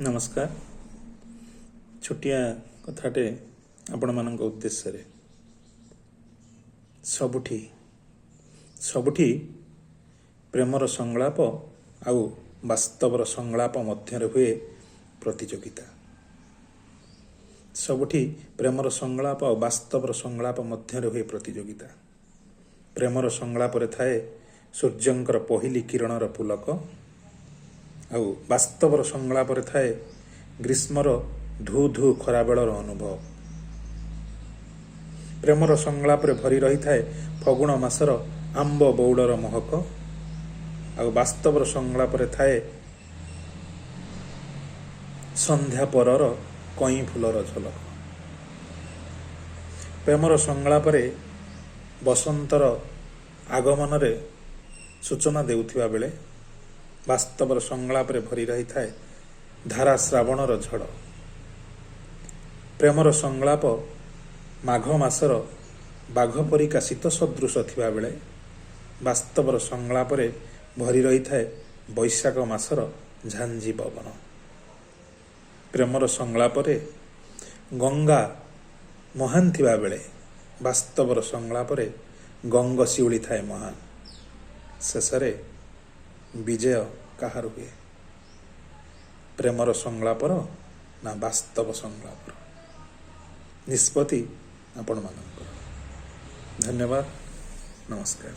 ନମସ୍କାର। ଛୋଟିଆ କଥାଟେ ଆପଣମାନଙ୍କ ଉଦ୍ଦେଶ୍ୟରେ। ସବୁଠି ସବୁଠି ପ୍ରେମର ସଂଳାପ ଆଉ ବାସ୍ତବର ସଂଳାପ ମଧ୍ୟରେ ହୁଏ ପ୍ରତିଯୋଗିତା। ସବୁଠି ପ୍ରେମର ସଂଳାପ ଆଉ ବାସ୍ତବର ସଂଳାପ ମଧ୍ୟରେ ହୁଏ ପ୍ରତିଯୋଗିତା। ପ୍ରେମର ସଂଳାପରେ ଥାଏ ସୂର୍ଯ୍ୟଙ୍କର ପହିଲି କିରଣର ପୁଲକ, ଆଉ ବାସ୍ତବର ସଂଳାପରେ ଥାଏ ଗ୍ରୀଷ୍ମର ଧୁ ଧୁ ଖରାବେଳର ଅନୁଭବ। ପ୍ରେମର ସଂଳାପରେ ଭରି ରହିଥାଏ ଫଗୁଣ ମାସର ଆମ୍ବ ବଉଳର ମହକ, ଆଉ ବାସ୍ତବର ସଂଳାପରେ ଥାଏ ସନ୍ଧ୍ୟା ପରର କଇଁ ଫୁଲର ଝଲକ। ପ୍ରେମର ସଂଳାପରେ ବସନ୍ତର ଆଗମନରେ ସୂଚନା ଦେଉଥିବା ବେଳେ ବାସ୍ତବର ସଂଳାପରେ ଭରି ରହିଥାଏ ଧାରା ଶ୍ରାବଣର ଝଡ଼। ପ୍ରେମର ସଂଳାପ ମାଘ ମାସର ବାଘ ପରିକା ଶୀତ ସଦୃଶ ଥିବାବେଳେ ବାସ୍ତବର ସଂଳାପରେ ଭରି ରହିଥାଏ ବୈଶାଖ ମାସର ଝାଞ୍ଜି ପବନ। ପ୍ରେମର ସଂଳାପରେ ଗଙ୍ଗା ମହାନ ଥିବାବେଳେ ବାସ୍ତବର ସଂଳାପରେ ଗଙ୍ଗ ଶିଉଳି ଥାଏ ମହାନ। ଶେଷରେ ବିଜୟ କାହାର ହୁଏ, ପ୍ରେମର ସଂଳାପର ନା ବାସ୍ତବ ସଂଳାପର? ନିଷ୍ପତ୍ତି ଆପଣମାନଙ୍କର। ଧନ୍ୟବାଦ, ନମସ୍କାର।